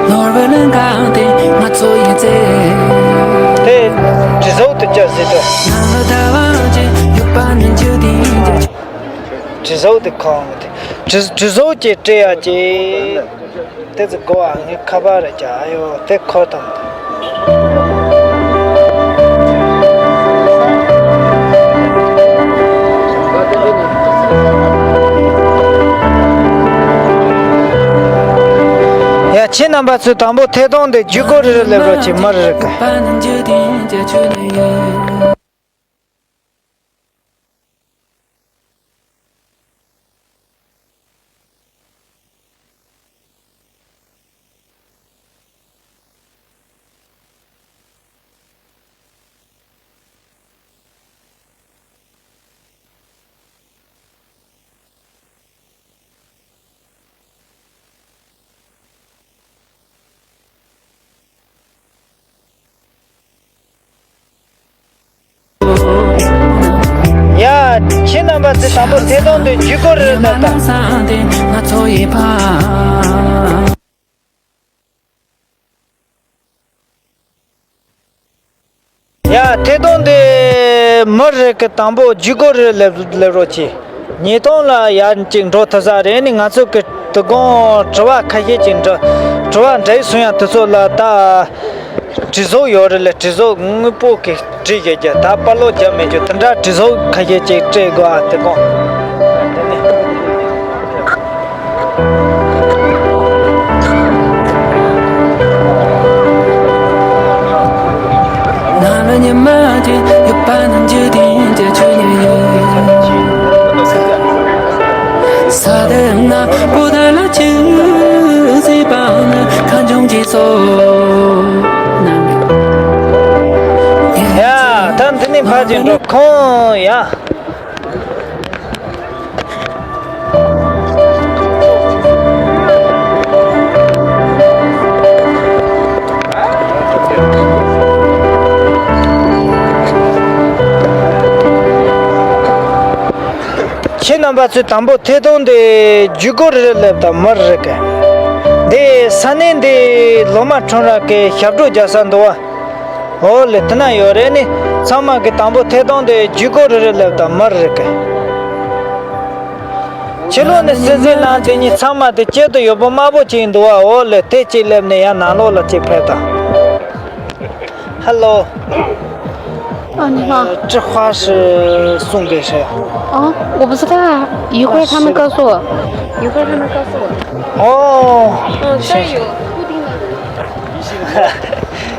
ནོར་བུ་ལ་འགག་སྟེ་ང་ཚོ་ཡི་ཚེ། དེ་དྲི་བཟོ་དུ་བཅར་སྲིད་དོ། ང་ལ་ཟླ་བ་གཅིག་ཡོད་པ་ནི་འཇིག་རྟེན་གྱི། དྲི་བཟོ་དེ་ཁོང་དེ་དྲི་དྲི་བཟོ་གྱི་སྤྲད་ཡ་གྱི། དེ་ཚོ་གོ་བ་ངས་ཁ་པར་རེ་རྒྱག་ཨ་ཡོ་དེ་འཁོར་དང་། ཡ། ཁྱེད་རྣམ་པ་ཚོས་དང་པོ་ཐད་གཏོང་དེ་བརྒྱུད་སྐུར་རེ་རེ་སླེབས་རོགས་གྱིས། མར་རེ་གི། ཡ། ཁྱེད་རྣམ་པ་ཚོས་དང་པོ་ཐད་གཏོང་དེ་བརྒྱུད་སྐུར་རེ་རེ་སླེབས་དང་། ཡ། ཐད་གཏོང་དེ་མར་རེ་གི། དང་པོ་བརྒྱུད་སྐུར་རེ་རེ་སླེབས་སླེབས་རོགས་གྱིས། ཉིས་སྟོང་ལ་ཡར་ཅིག་འགྲོ་ཐུབ་ས་རེད། ནི་ང་ཚོ་གི་དོ་དགོང་དྲི་བ་ཁ་ཤས་ཅིག་འདྲི། དྲི་བ་འདྲི་སོང་ཡ། དེ་ཚོ་ལ་ད་གྲི་གཟུགས་ཡོད་རེད་ལ། གྲི་གཟུགས་དངོས་པོ་གི་གྲི་བཞག་རྒྱུ། ད་པར་ལོག་རྒྱབ་མེད་རྒྱུ། དེ་འདྲ་གྲི་གཟུགས་ཁ་ཤས་ཅིག་སྤྲད་དགོས་ཨ། དེ་དགོང་དེ་ནས། ཡ། ད་འདི་ནས་ཕར་ཅིག་འགྲོ། ཁོང་ཡ། ཁྱེད་རྣམ་པ་ཚོས་དང་པོ་ཐད་གཏོང་དེ་བརྒྱུད་སྐུར་རེ་རེ་སླེབས་དང་། མར་རེ་གི། འདི་ས་གནས་འདི་ལོ་མ་ཁྲོམ་ར་གི་ཞབས་བྲོ་རྒྱག་ས་འདུག་བ། འོ་ལེ། དེ་ན་ཡོད་རེད། ནི་ཚང་མ་གི་དང་པོ་ཐད་གཏོང་དེ་བརྒྱུད་སྐུར་རེ་རེ་སླེབས་དང་། མར་རེ་གི། ཕྱི་ལོགས་ནས་སེམས་སེམས་ནང་དེ་གཉིས་ཚང་མ་དེ་གཅིག་ཏུ་ཡོད་པོ་དམར་པོ་ཅིག་འདུག་བ། འོ་ལེ། དེ་གཅིག་སླེབས་ནས་ཡང་ནང་ལོགས་ལ་གཅིག་ཕེབས་དང་། ཧ་ལོ། ཨ་ནི་ཧ། 这话是送给谁啊？ ཨ། 我不知道啊。一会儿他们告诉我。一会儿他们告诉我。 ཨོ། 嗯，这儿有固定的。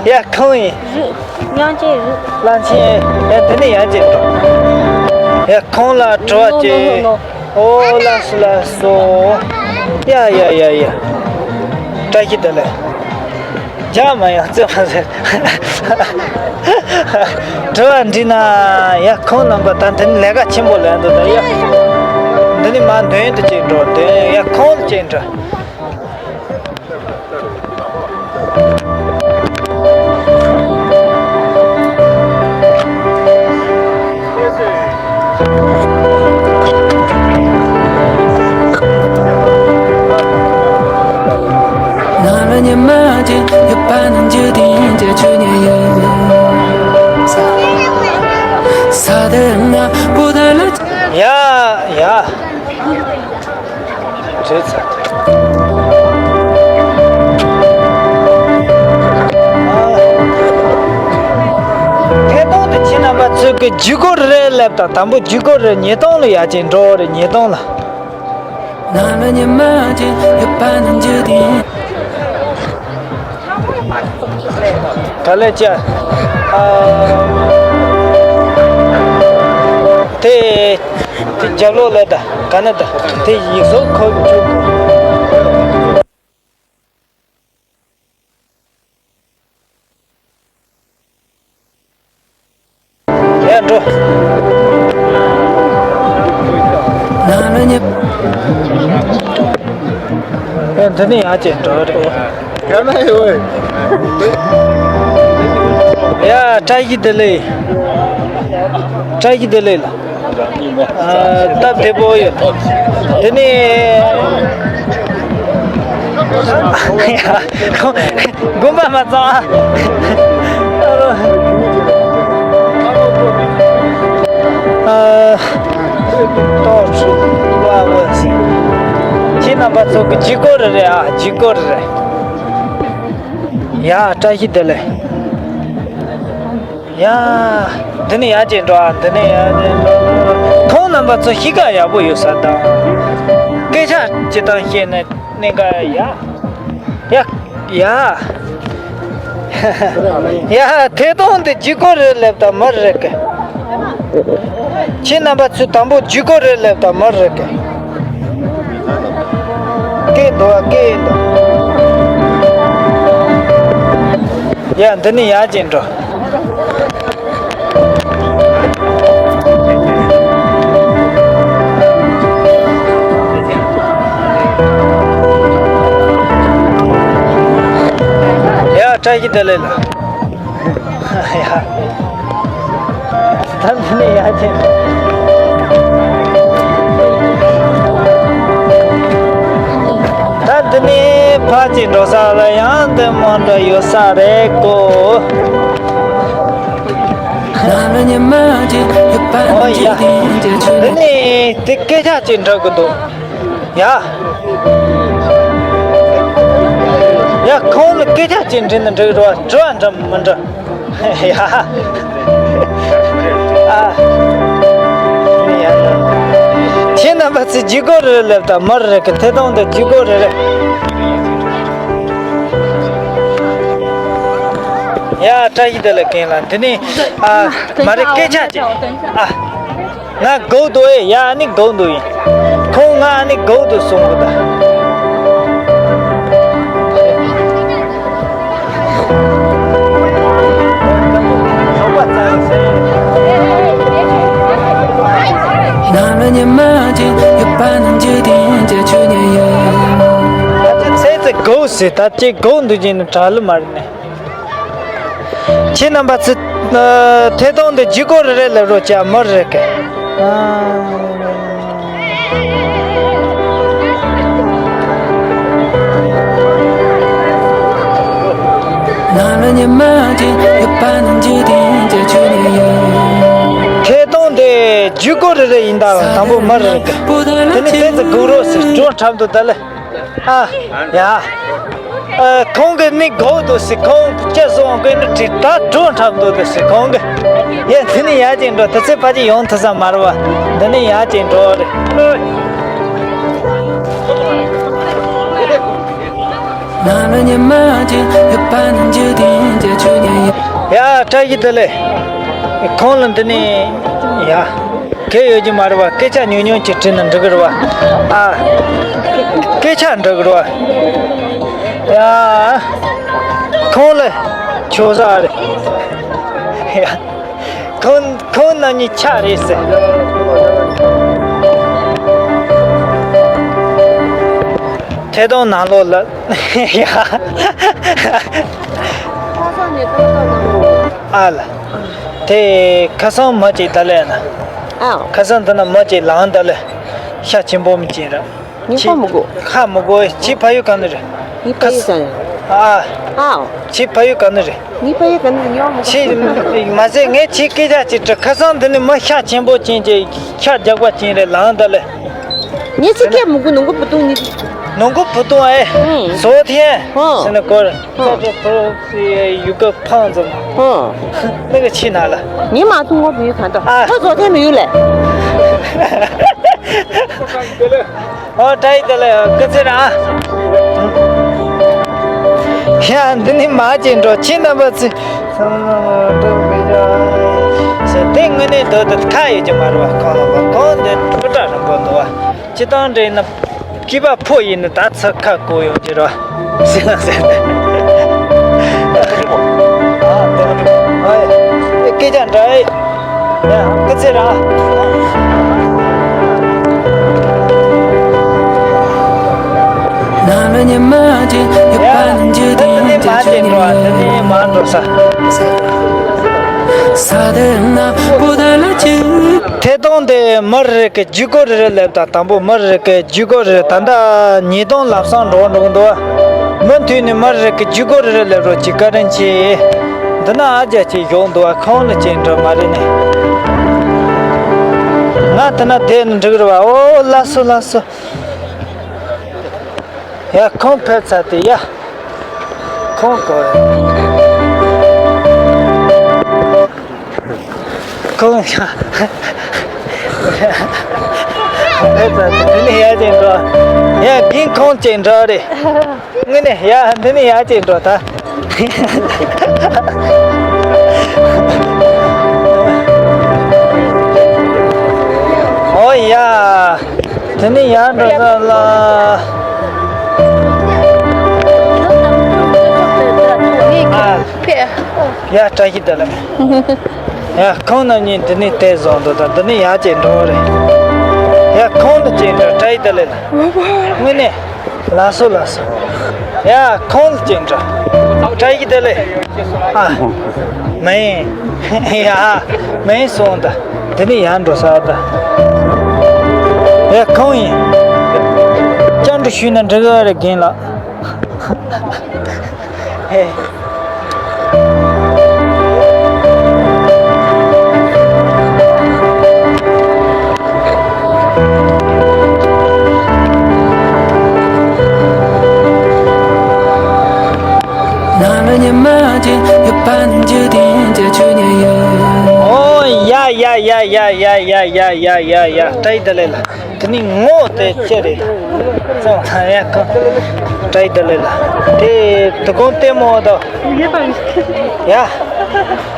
ཡ། ཁོང་ཡིན། རུ། ཡང་ཅིག་རུ། གླང་ཆེན། ཡ། འདི་ནས་ཡང་ཅིག་འགྲོ། ཡ། ཁོང་ལ་དྲི་བ་ཅིག་ནོ། ཨོ། ལགས་སོ་ལགས་སོ། ཡ་ཡ་ཡ་ཡ། བཀྲ་ཤིས་བདེ་ལེགས། རྒྱ་མ་ཡང་བརྩེ་མ་ཟེར། དྲི་བ་འདྲི་ན། ཡ། ཁོང་རྣམ་པ་ད་འདི་ནས་ལས་ཀ་ཆེན་པོ་ལས་འདུག་ད། ཡ། འདི་ནས་མར་མདུན་དུ་ཅིག་འགྲོ། མདུན། ཡ། ཁོང་ལ་ཅིག་འདྲི། ཡ་ཡ། བྲེལ་ཚར། ཐད་གཏོང་དུ་ཁྱེད་རྣམ་པ་ཚོས་ཀྱི་བརྒྱུད་སྐུར་རེ་སླེབས་དང་། དང་པོ་བརྒྱུད་སྐུར་རེ། ཉིས་སྟོང་ལ་ཡར་ཅིག་འགྲོ་རེ། ཉིས་སྟོང་ལ། ག་ལེ་ཅི། ཨ། དེ། དེ་རྒྱབ་ལོགས་ལ་ད་ག་ན་ད། དེ་ཡིག་གཟུགས་ཁོ་བཅུག་གོ། ཡ། འགྲོ། ཡ། འདི་ནས་ཡར་ཅིག་འགྲོ་རེད། ཡ། བཀྲ་ཤིས་བདེ་ལེགས། བཀྲ་ཤིས་བདེ་ལེགས་ལགས། ཨ། སྟབས་བདེ་པོ་ཡོད། དེ་ནས། དགོངས་པ་མ་ཚོམ་ཨ། ཨ། ཏོག་ཙམ་བ་འོ་ཟིན། ཁྱེད་རྣམ་པ་ཚོ་གི་བརྒྱུད་སྐུར་རེ་རེད་ཨ། བརྒྱུད་སྐུར་རེ་རེད། ཡ། བཀྲ་ཤིས་བདེ་ལེགས། ཡ། འདི་ནས་ཡར་ཅིག་འགྲོ་ཨ། འདི་ནས་ཡར་ཅིག་འགྲོ། ཁོང་རྣམ་པ་ཚོ་གཤིས་ཀ་ཡག་པོ་ཡོད་ས་དང་། སྐད་ཆ་ཅི་བཏང་བཤད་ན་གནད་འགག་ཡ། ཡ། ཡ། ཡ། ཐད་གཏོང་དེ་བརྒྱུད་སྐུར་རེད་ལབ་ད་མར་རེད་གི། ཁྱེད་རྣམ་པ་ཚོས་དང་པོ་བརྒྱུད་སྐུར་རེད་ལབ་ད་མར་རེད་གི། སྐད་འདུག་ཨ། སྐད་འདུག་ཡ། འདི་ནས་ཡར་ཅིག་འགྲོ། ཡ། བཀྲ་ཤིས་བདེ་ལེགས་ལགས། ཡ། ད་འདི་ནས་ཡར་ཅིག་ད་འདི་ནས་ཕར་ཅིག་འགྲོ་ས་ལ་ཡང་འདི་མོ་འདྲ་ཡོད་ས་རེད་གོ། ཨོ་ཡ། འདི་ནས་དེ་སྐད་ཆ་ཅིག་འདྲི་གི་འདུག་ཡ། ཡ། ཁོང་ལ་སྐད་ཆ་ཅིག་འདྲི་ན་འགྲིག་རེད་བ། དྲི་བ་འདྲི་མི་འདྲི། ཡ། ཨ། ཡ། ཁྱེད་རྣམ་པ་ཚོས་བརྒྱུད་སྐུར་རེད་ལབ་ད་མར་རེད་གི། ཐད་གཏོང་དེ་བརྒྱུད་སྐུར་རེད་རེད། ཡ། བཀྲ་ཤིས་བདེ་ལེགས་རྒན་ལགས། འདི་ནས་ཨ། མ་རེད། སྐད་ཆ་ཅིག་ཨ། ང་སྒུག་འདུག་ཨེ། ཡ། ཨ་ནི་སྒུག་འདུག་ཡིན། ཁོང་ང་ཨ་ནི་སྒུག་འདུག་གསུང་གི་ད། ད་ཅི་ཚེ་ཚེ་སྒུག་ཟེར། ད་ཅི་སྒུག་འདུག་ཅིང་ནི་དྲག་ལུ་མ་རེད་ནི། ཁྱེད་རྣམ་པ་ཚོས་ཐད་གཏོང་དེ་བརྒྱུད་སྐུར་རེད་ལབ་རོགས་བྱ། མར་རེད་གི། ཐད་གཏོང་དེ་བརྒྱུད་སྐུར་རེ་རེ་ཡིན་ད། དང་པོ་མར་རེད་གི། དེ་ནི་ཚེ་ཚེ་སྒུག་རོགས་ཟེར། བྲོ་འཁྲབ་འདུག་ད་ལེ། ཨ། ཡ། ཨ། ཁོང་གིས་ནི་སྒུག་འདུག་ཟེར། ཁོང་སྐྱེ་སོང་གི་ནི་དྲི་ད་བྲོ་འཁྲབ་འདུག་ཟེར་ཁོང་གིས། ཡ། འདི་ནས་ཡར་ཅིག་འགྲོ། དེ་ཚེ་ཕ་གི་ཡོང་ཐུབ་ས་མ་རེད་བ། འདི་ནས་ཡར་ཅིག་འགྲོ་རེད། ཡ། བཀྲ་ཤིས་བདེ་ལེགས། ཁོང་ལ་འདི་ནས་ཡ། གལ་ཡོད་ཀྱི་མ་རེད་བ། སྐད་ཆ་ཉུང་ཉུང་ཅིག་དྲིས་ན་འགྲིག་གི་རེད་བ། ཨ། སྐད་ཆ་འདྲི་གི་རེད་བ། ཡ། ཁོང་ལ་ཆོག་ས་རེད། ཡ། ཁོང་ཁོང་རྣམ་གཉིས་ཆ་རེད་ཟེར། ཐད་གཏོང་ནང་ལོགས་ལ། ཡ། ཨ་ལ། དེ་ཁ་སང་མ་ཅིག་ད་ལས་ན། ཨ། ཁ་སང་འདི་ན་མ་ཅིག་ལངས་ད་ལས། ཤ་ཆེན་པོ་མི་ཅིག་ར། ངས་ཧ་མི་གོ། ཧ་མི་གོ། ཁྱི་ཕ་ཡུལ་ག་ནས་རེད། ངའི་ཕ་ཡུལ་ག་ནས། ཨ། ཨ། ཁྱི་ཕ་ཡུལ་ག་ནས་རེད། ངའི་ཕ་ཡུལ་ག་ནས་རེད། ངས་ཧ་མི་གོ། ཁྱི་མ་ཟད་ངས་ཁྱི་སྐད་ཆ་ཅིག་དྲི། ཁ་སང་འདི་ནས་མ་ཤ་ཆེན་པོ་ཅན་གྱི་ཤ་རྒྱགས་པ་ཅན་རེད་ལངས་ད་ལས། ངས་ཁྱི་སྐད་མི་གོ། ནང་གོ་བུ་ཏུང་ནི། ནང་གོ་བུ་ཏུང་ཨེ། ཨང་། 昨天། ཨང་། 是那个 ཨང་། 在这不是有个胖子吗？ ཨང་། 那个去哪了？ ངས་མ་ཐུང་ངོ་བུ་ཡུ་གང་ཏོ། ཨ། 我昨天没有来。 ཨོ། བཀྲ་ཤིས་བདེ་ལེགས། སྐུ་ཚེ་རིང་ཨ། ཡ། འདི་ནི་མ་ཅིག་འགྲོ། ཁྱེད་རྣམ་པ་ཚོས། དེ་དངོས་གནས་འདོད་དུ་ཁ་ཡོད་ཀྱི་མ་རེད་བ། ཁོང་ལ་བ། ཁོང་འདི་སྤུ་གྲ་རིང་པོ་འདུག་བ། སྤྱི་བཏང་འདྲ་ཡིན་ན་སྐྱེས་པ་ཕོ་ཡིན་ན་ད་ཚ་ཁ་གོ་ཡོང་གི་རེད་བ། ཟེར་ན་ཟེར་ཏེ། ཨ། སྐད་ཆ་འདྲ་ཡི། ཡ། སྐུ་ཚེ་རིང་། ཡ། ད་ནི་མ་དེ་འགྲོ་བ། ད་ནི་མ་འགྲོ་ས། ཐད་གཏོང་དེ་མར་རེད་གི། བརྒྱུད་སྐུར་རེ་རེ་ལབ་ད། དང་པོ་མར་རེད་གི། བརྒྱུད་སྐུར་རེ་རེ། ད་ལྟ་ཉིས་སྟོང་ལམ་སང་འགྲོ་འགྲོ་གི་འདུག་མུ་མཐུད་ནས་མར་རེད་གི། བརྒྱུད་སྐུར་རེ་རེ་ལབ་རོགས་གྱིས། བཀའ་དྲིན་ཆེ། འདི་ན་ཨ་རྒྱ་ཅིག་བཞུགས་འདུག་བ། ཁོང་ལ་ཅིག་འགྲོ་མ་རེད་ནས། ང་དེ་ན་བསྡད་ན་འགྲིག་རེད་བ། ཨོ། ལགས་སོ་ལགས་སོ། ཡ། ཁོང་ཕེབས་ཚར་ཏེ། ཡ། ཁོང་གོ། ཁོང་ཡ། ཕེབས་ཚར་ཏེ། དེ་ནས་ཡ་ཅིག་འགྲོ། ཡ། རྒན་ཁོང་ཅིག་འགྲོ་རེད། དངོས་གནས་ཡ། འདི་ནས་ཡར་ཅིག་འགྲོ་ད། ཨོ་ཡ། འདི་ནས་ཡར་འགྲོ་ས་ལ། ཨ། ཡ། བཀྲ་ཤིས་བདེ་ལེགས། ཡ། ཁོང་རྣམ་གཉིས་འདི་ནས་བལྟས་བཟོ་འདུག་ད་འདི་ནས་ཡར་ཅིག་འགྲོ་རེད། ཡ། ཁོང་དུ་ཅིག་འགྲོ། བཀྲ་ཤིས་བདེ་ལེགས་ལ། དངོས་གནས། ལགས་སོ་ལགས་སོ། ཡ། ཁོང་ལ་ཅིག་འདྲ། བཀྲ་ཤིས་བདེ་ལེགས། ཨ། མེད། ཡ། མེད་སོང་ད། འདི་ནས་ཡར་འགྲོ་ས་ད། ཡ། ཁོང་ཡིན། བཅར་འདྲི་ཞུས་ན་འགྲིག་གི་རེད་རྒན་ལགས། ཧེ། ཨོ་ཡ་ཡ་ཡ། བཀྲ་ཤིས་བདེ་ལེགས་ལ། དེ་ནི་ངོ་དེ་ཅི་རེད། ཙང་ཡ། ཁོང་བཀྲ་ཤིས་བདེ་ལེགས་ལ། དེ་དུ་ཁོང་ལྟད་མོ་དང་། ཡ།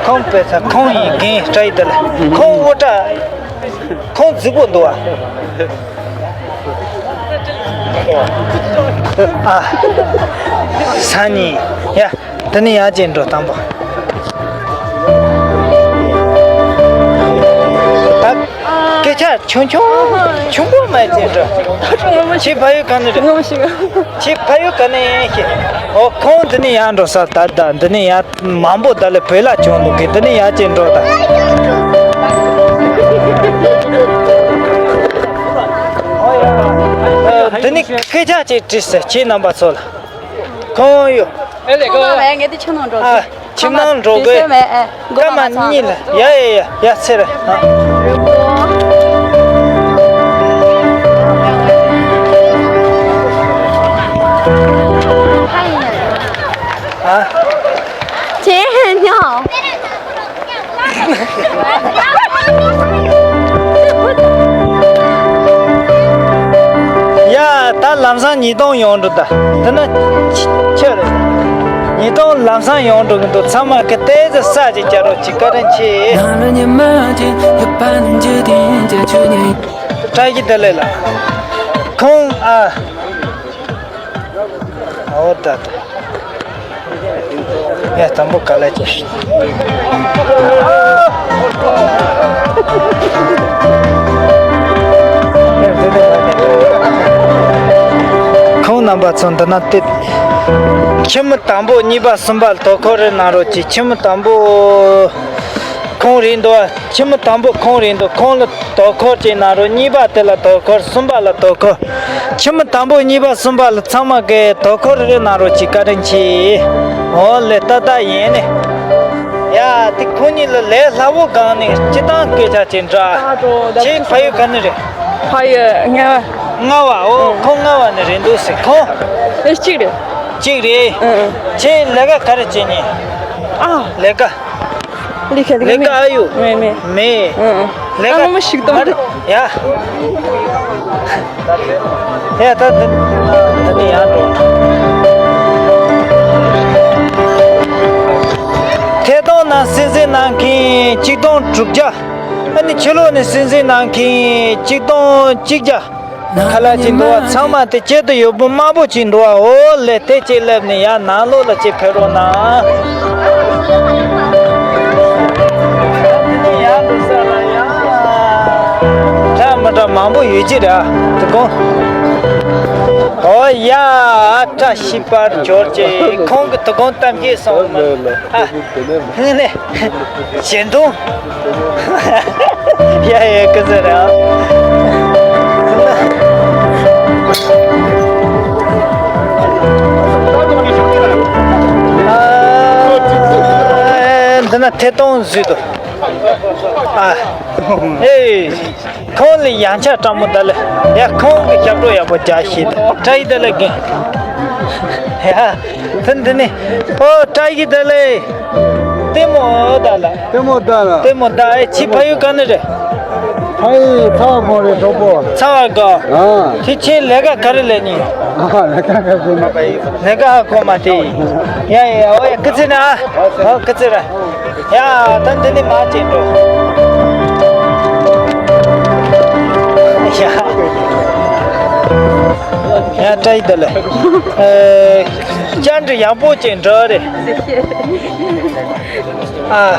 ཁོང་དཔེ་ཚ། ཁོང་ཡིན་རྒན། བཀྲ་ཤིས་བདེ་ལེགས། ཁོང་དབུ་སྐྲ། ཁོང་རྫིག་པོ་འདུག་ཨ། ཨ། སང་ཉིན། ཡ། དེ་ནས་ཡར་ཅིག་འགྲོ་དང་པོ། ད་སྐད་ཆ་ཆུང་ཆུང་ཆུང་པོ་མ་ཅིག་འགྲོ། ཁྱེད་ཕ་ཡུལ་ག་ནས་རེད། ཁྱེད་ཕ་ཡུལ་ག་ནས་ཡིན་ཞེས། ཨོ། ཁོང་འདི་ནས་ཡར་འགྲོ་ས། ད་ད་འདི་ནས་ཡར་མང་པོ་ད་ལས་བོད་ལ་བྱུང་འདུག་གི། འདི་ནས་ཡར་ཅིག་འགྲོ་ད། ཨ། འདི་ནས་སྐད་ཆ་ཅིག་དྲིས་ཟེར། ཁྱེད་རྣམ་པ་ཚོ་ལ། ཁོང་ཡོད། ཨེ་ལེ་གོ། ཁོང་མ་ངས་དེ་ཆུ་ནང་འགྲོ། ཨ། ཁྱིམ་ནང་འགྲོ་དགོས། དུས་ཚོད་མེད། ཨེ། སྐར་མ་གཉིས་ལ། ཡ་ཡ་ཡ་ཡ། ཚེ་རེད། ཨ། ཨ། ཁྱེད་ཉོ། ཡ། ད་ལམ་སང་ཉིས་སྟོང་ཡོང་འགྲོ་ད། དེ་ན་ཆི་ཆི་རེད། ཉིས་སྟོང་ལམ་སང་ཡོང་འགྲོ་གི་འདུག་ཚང་མ་གི་ཏོག་ཙམ་ས་ཅིག་རྒྱག་རོགས་གྱིས། བཀའ་དྲིན་ཆེ། བཀྲ་ཤིས་བདེ་ལེགས་ལགས། ཁོང་ཨ། ཨོ་ད་ད། ཡ། དང་པོ་ག་ལ་ཅི། ཁོང་རྣམ་པ་ཚོ་འདི་ན་བལྟས། ཁྱིམ་དང་པོ་གཉིས་པ་གསུམ་པ་ལ་དོ་ཁུར་རེ་གནང་རོགས་གྱིས། ཁྱིམ་དང་པོ་ཁོང་རེད་འདུག་ཁྱིམ་དང་པོ་ཁོང་རེད་འདུག་ཁོང་ལ་དོ་ཁུར་ཅིག་གནང་རོགས། གཉིས་པ་དེ་ལ་དོ་ཁུར། གསུམ་པ་ལ་དོ་ཁུར། ཁྱིམ་དང་པོ་གཉིས་པ་གསུམ་པ་ལ་ཚང་མ་གིས་དོ་ཁུར་རེ་གནང་རོགས་གྱིས། བཀའ་དྲིན་ཆེ། འོ་ལེ། ད་ད་ཡིན་ནི། ཡ། དེ་ཁོ་གཉིས་ལ་ལས་སླ་བོ་སྒང་ནས་སྤྱི་བཏང་སྐད་ཆ་ཅིག་འདྲ། ཁྱེད་ཕ་ཡུལ་ག་ནས་རེད། ཕ་ཡུལ་རྔ་བ། རྔ་བ། ཨོ། ཁོང་རྔ་བ་ནས་རེད་འདུག་ཟེར། ཁོང་ཨེ་གཅིག་རེད། གཅིག་རེད། ཨང་། ཁྱེད་ལས་ཀ་ག་རེ་བྱེད་ཉེ། ཨ། ལས་ཀ། ལས་ཀ་ལས་ཀ་ཨ་ཡོད། མེད་མེད། མེད། ཨང་ཨང་། ལས་ཀ། ཨ། མ་ཞིག་གཏོང་། ཡ། ཡ། ད་འདི་འདི་ནས་ཡར་འགྲོ། ཐད་གཏོང་ནང་གསན་གཟིགས་གནང་མཁན་གཅིག་སྟོང་དྲུག་བརྒྱ། ཨ་ནི་ཕྱི་ལོགས་ནས་གསན་གཟིགས་གནང་མཁན་གཅིག་སྟོང་གཅིག་བརྒྱ། ཁ་ལག་ཅིག་འདུག་བ། ཚང་མ་དེ་གཅིག་ཏུ་ཡོད་པོ་དམར་པོ་ཅིག་འདུག་བ། འོ་ལེ། དེ་གཅིག་སླེབས་ནས་ཡར་ནང་ལོགས་ལ་ཅིག་ཕེབས་རོགས་གནང་། འདི་ནས་ཡར་འགྲོ་ས་ལ་ཡ། འདྲ་མི་འདྲ་མང་པོ་ཡོད་ཀྱི་རེད། ཨ། དོ་དགོང་། ཨོ་ཡ། བཀྲ་ཤིས་པར་གྱུར་ཅིག་ཁོང་གི་དོ་དགོང་གཏམ་རྒྱུད་སོང་མ། ཨ། ཧེ་ནས། ཞལ་འདོན། ཡ་ཡ། ཀི་ཟེར་ར། ཨ། འདི་ན་ཐད་གཏོང་བཟོས་འདུག་ཨ། ཨེ། ཁོང་ལ་ཡང་ཆ་སྤྲང་མོ་ད་ལེ། ཡ། ཁོང་གི་ཞབས་བྲོ་ཡག་པོ་རྒྱག་ཤེས་ད། བཀྲ་ཤིས་བདེ་ལེགས་རྒན། ཡ། ད་འདི་ནས། ཨོ། བཀྲ་ཤིས་བདེ་ལེགས། ལྟད་མོ་ད་ལ། ལྟད་མོ་ད་ལ། ལྟད་མོ་ད། ཨེ། ཁྱེད་ཕ་ཡུལ་ག་ནས་རེད། ཧའི། ཚ་བ་གང་རེད་གྲོགས་པོ། ཚ་བ་གང་། ཨ། དེ་ཁྱེད་ལས་ཀ་ག་རེ་ལས་ནི། ཨ། ལས་ཀ་ག་རེ་ལས་ནི། ལས་ཀ་ཧ་གོ་མ་དེ། ཡ་ཡ་ཡ། ཨོ་ཡ། སྐུ་ཚེ་ན། ཨོ་སྐུ་ཚེ་ར། ཡ་ད་འདི་ནི་མ་བྱེད་འགྲོ། ཡ་ཡ། བཀྲ་ཤིས་བདེ་ལེགས། ཨེ། བཅར་འདྲི་ཡག་པོ་བྱེད་འགྲོ་རེད། ཨ།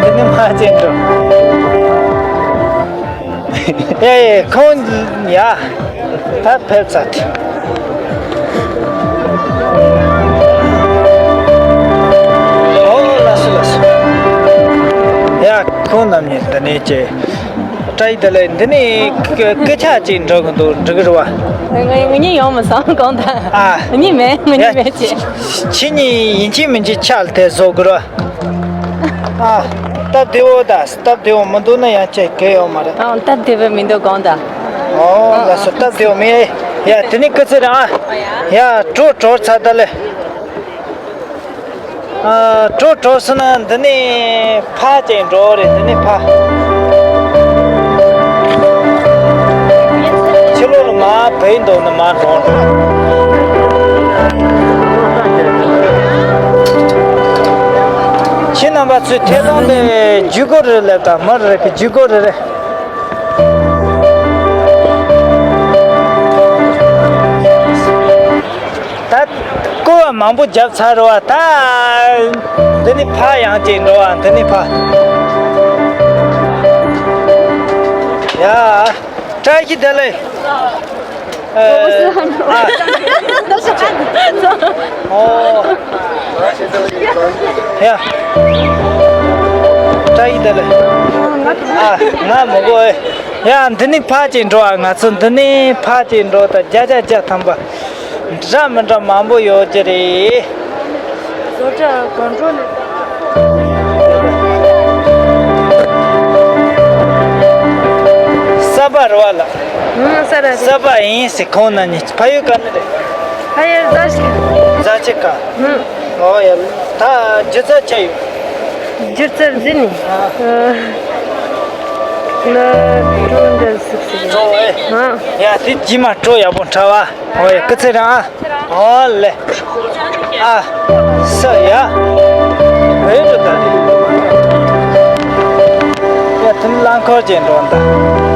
འདི་ནི་མ་བྱེད་འགྲོ། ཡ་ཡ། ཁོང་ཡ། ད་ཕེབས་ཚར་ཏེ། ཨོ་ལགས་སོ་ལགས་སོ། ཡ་ཁོང་རྣམ་གཉིས་འདི་ནས་བྱས། བཀྲ་ཤིས་བདེ་ལེགས། འདི་ནས་སྐུ་ཆ་ཅིག་འགྲོ་གི་འདུག་འགྲིག་གི་རེད་བ། ང་ང་གཉིས་ཡོང་མི་སོང་གང་ལྟར། ཨ། ང་གཉིས་མེད། ང་གཉིས་མེད་ཅེས། ཁྱེད་གཉིས་ཡིན་གཅིག་མིན་གཅིག་ཆ་ལ་དེ་བཟོ་དགོས་རེད་བ། ཨ། སྟབས་བདེ་བོ་ད། སྟབས་བདེ་བོ་མི་འདུག་ན་ཡང་ཅིག་གལ་ཡོད་མ་རེད། ཨ། སྟབས་བདེ་བོ་མི་འདུག་གང་ལྟར། ཨོ་ལགས་སོ། སྟབས་བདེ་བོ་མེད། ཡ་དེ་ནས་སྐུ་ཚེ་རིང་ཨ། ཡ་གྲོ་གྲོལ་ཚར་ད་ལེ། ཨ། གྲོ་གྲོལ་སོང་ན་འདི་ནས་ཕར་ཅིག་འགྲོ་རེད། འདི་ནས་ཕར། ཕྱི་ལོགས་ལ་མར་བུད་འདུག་ན་མར་འགྲོ་འགྲོ། ཁྱེད་རྣམ་པ་ཚོའི་ཐད་གཏོང་དེ་བརྒྱུད་སྐུར་རེ་སླེབས་དང་། མི་རེ་གི་བརྒྱུད་སྐུར་རེ་རེད། ད་སྐུར་བ་མང་པོ་བརྒྱབ་ཚར་བ། ད་འདི་ནས་ཕར་ཡང་ཅིག་འགྲོ་བ། འདི་ནས་ཕར། ཡ། བཀྲ་ཤིས་བདེ་ལེགས། ཨ། ཨོ། ཡ། བཀྲ་ཤིས་བདེ་ལེགས། ཨ། ང་མི་དགོས། ཡ། འདི་ནས་ཕར་ཅིག་འགྲོ་ཨ། ང་ཚོ་འདི་ནས་ཕར་ཅིག་འགྲོ། ད་བརྒྱ་ཆ་བརྒྱ་ཐམ་པ་འདྲ་མི་འདྲ་མང་པོ་ཡོད་ཀྱི་རེད། བཟོ་གྲྭ་གོན་འགྲོ་ནས། གསར་པ་རེད་བ་ལགས། ཨང་། གསར་པ་རེད། གསར་པ་ཡིན་ཟེར། ཁོང་རྣམ་གཉིས་ཕ་ཡུལ་ག་ནས་རེད། ཕ་ཡུལ་རྫ་ཆུ། རྫ་ཆུ་ཁ། ཨང་། ཨོ་ཡ། ད་སྒྱུ་རྩལ་ཆ་ཡོད། སྒྱུ་རྩལ་འཛིན་ནི། ཨ། ལ་སྤྲོ་འདྲ་ཟིག་ཟིག་རེད། སྤྲོ་ཨེ། ཨ། ཡ་དེ་རྗེས་མ་སྤྲོ་ཡག་པོ་འཁྲབ་བ། ཨོ་ཡ། སྐུ་ཚེ་རིང་ཨ། ཨོ་ལེ། ཨ། ས་ཡ། བོད་རུ་ད་རེད། ཡ་དེ་ནི་རླངས་འཁོར་ཅན་འགྲོ་འདའ།